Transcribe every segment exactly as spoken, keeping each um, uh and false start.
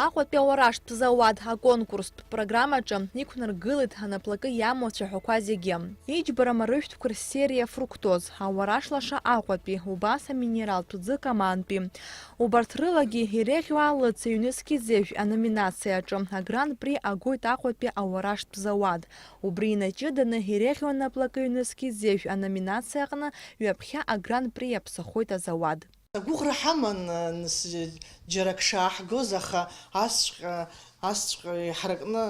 Аҟәатәи ауараштә зауад аконкурстә программаҿы иқәнаргылеит анаплакы иамоу ацәаҳәақәа зегьы. Иџьбарам арыжәтәқәа рсериа «Фруктоз», ауараш лаша Аҟәатәи, убас аминералтә ӡы Камантәи. Убарҭ рылагьы иреиӷьу алыҵ ҩнызқь зежә аноминациаҿы агран-при агоит Аҟәатәи ауараштә зауад. Убри инаҷыданы иреиӷьу анаплакы ҩнызқь зежә аноминациа аҟны ҩаԥхьа агран-при иаԥсахоит азауад. Агәыӷра ҳаман, нас, џьара ак шааҳгоз, аха асҵәҟьа, асҵәҟьа иҳаракны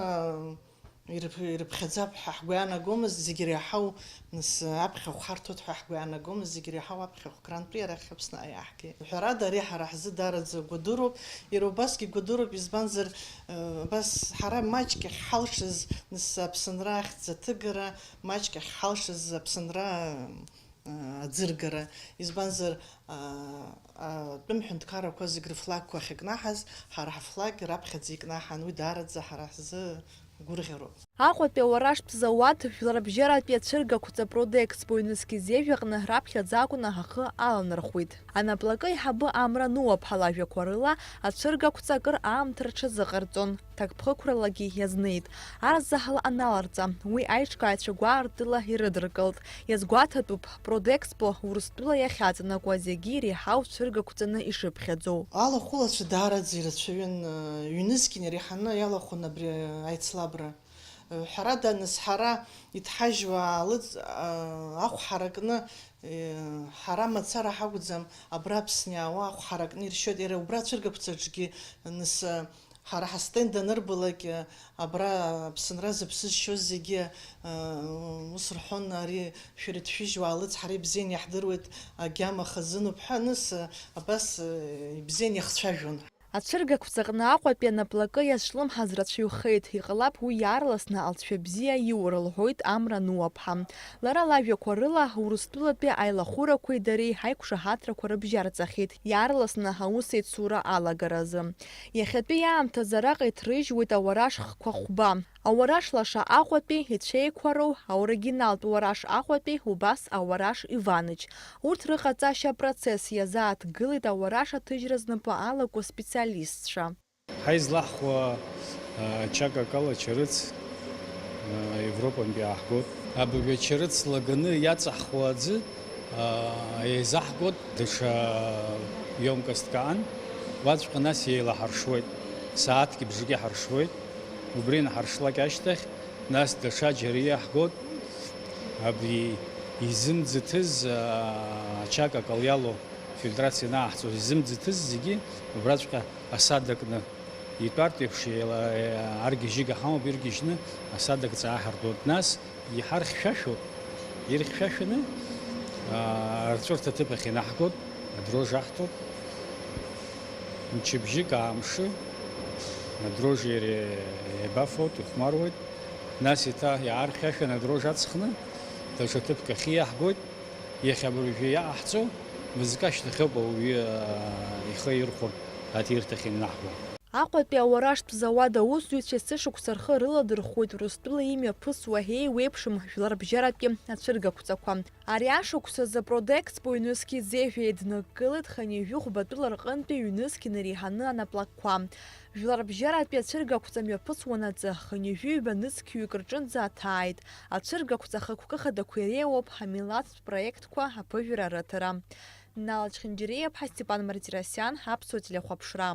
ирыԥ-, ирыԥхьаӡап ҳәа ҳгәы иаанагомызт, зегь иреиҳау, нас, аԥхьахә ҳарҭоит ҳәа ҳгәы иаанагомызт, зегь иреиҳау аԥхьахә гран-при арахь Аԥсны иааҳгеит. Ҳәарада, ари ҳара ҳзы даараӡа гәадыроуп, иара убасгьы гәадыроуп, избанзар, э, абас ҳара маҷк иахьҳалшаз, нас, Аԥсынра ахьӡ аҭыгара, маҷк иахьҳалшаз Аԥсынра, аӡыргара, избанзар, а, атәым ҳәынҭқаррақәа зегь рыфлагқәа ахьыкнаҳаз, ҳара ҳфлаг раԥхьаӡа икнаҳан, уи даараӡа ҳара ҳзы гәырӷьароуп. Аҟәатәи ауараштә зауад жәларбжьаратәи ацәыргақәҵа Продэкспо ҩнызқь зежә аҟны раԥхьаӡа акәны ҳхы аланархәит. Анаплакы аиҳабы Амра Нуаԥҳа лажәақәа рыла, ацәыргақәҵа акыр аамҭа рҽазыҟарҵон. Ҭакԥхықәралагьы иазнеит. Арзаҳал аналарҵа, уи аиҿкааҩцәа гәаартыла ирыдыркылт. Иазгәаҭатәуп, Продэкспо Урыстәыла иахьаҵанакуа зегьы иреиҳау цәыргақәҵаны ишыԥхьаӡоу. Алахәылацәа даараӡа ирацәаҩын, ҩнызқьны иреиҳаны иалахәын абри аицлабра. Ҳәарада, нас, ҳара иҭҳажьуа алыҵ-, ахә ҳаракны, ҳара мацара ҳакәӡам, абра Аԥсны иаауа ахә ҳаракны иршьоит, иара убра ацәыргақәҵаҿгьы, нас, Ҳара ҳастенд анырбалак, абра Аԥсынра зыԥсы зшьоз зегьы, ус рҳәон, ари шәара ишәыжьуа алыҵ ҳара ибзианы иаҳдыруеит, агьама хазынуп ҳәа, нас, абас, ибзианы иахцәажәон. Ацәыргақәҵаҟны Аҟәатәи анаплакы иазҿлымҳаз рацәаҩхеит, иҟалап уи иаарласны алҵшәа бзиа иур, лҳәоит Амра Нуаԥҳа. Лара лажәақәа рыла, Урыстәылатәи аилахәырақәеи дареи ҳаиқәшаҳаҭрақәа рыбжьарҵахьеит, иаарласны аус еицура алагаразы. Иахьатәи аамҭазы араҟа иҭрыжьуеит ауараш хқәа хәба. Ауараш лаша Аҟәатәи, ицәеиқәароу, аоригиналтә уараш Аҟәатәи, убас ауараш Иваныч. Урҭ рыҟаҵашьа апроцесс иазааҭгылеит ауараш аҭыжьра знапы алаку специалистцәа. Ҳаи злаҳхуа, а, ачакакала чарыц, а, Европантәи ааҳгоит. Абыржәы ачарыц лаганы иаҵаҳхуа аӡы, а, еизаҳгоит даҽа емкостк аан, уаҵәҟьа нас еилаҳаршуеит, сааҭки бжаки ҳаршуеит. Убри анҳаршлак ашьҭахь, нас даҽа џьара иаҳгоит. Абри изымӡыҭыз, а, ачакакала иалоу фильтрациа анааҳҵоз изымӡыҭыз зегьы убраҵәҟьа асадакны итәартә еиԥш еила-, аргьежьыга ҳамоуп, иргьежьны асадак ҵааҳартуеит. Нас иҳархьшәашәоуп, ирхьшәашәаны, аа, рҵәырҭа ҭыԥахь инаҳгоит, адрожжи аҳҭоит. Мчыбжьык, аамшы, адрожжи иара еибафоит, ихәмаруеит. Нас еиҭа иаархьшәашәаны адрожжи аҵхны, даҽа ҭыԥк ахь иаҳгоит. Иахьа абыржәы иаҟаҳҵо мызкы ашьҭахьоуп ауаҩы, аа, ихы аирхәо аҭирҭахь инаҳго. Аҟәатәи ауараштә зауад аусзуҩцәа есышықәса рхы рыладырхәуеит Урыстәыла имҩаԥысуа еиуеиԥшым жәларбжьаратәи ацәыргақәҵақәа. Ари ашықәсазы Продэкспо ҩнызқь зежә еиднакылеит хынҩажәи хәбатәыла рҟынтәи ҩнызқь инареиҳаны анаплакқәа. Жәларбжьаратәи ацәыргақәҵа мҩаԥысуанаҵы, хынҩажәи ҩба нызқьҩык рҿынӡа аҭааит. Ацәыргақәҵа ахықәкы хадақәа иреиуоуп ҳамилаҭтә проектқәа аԥыжәара рыҭара. Нал Чхинџьириаԥҳа, Степан Мартиросиан, Аԥсуа телехәаԥшра.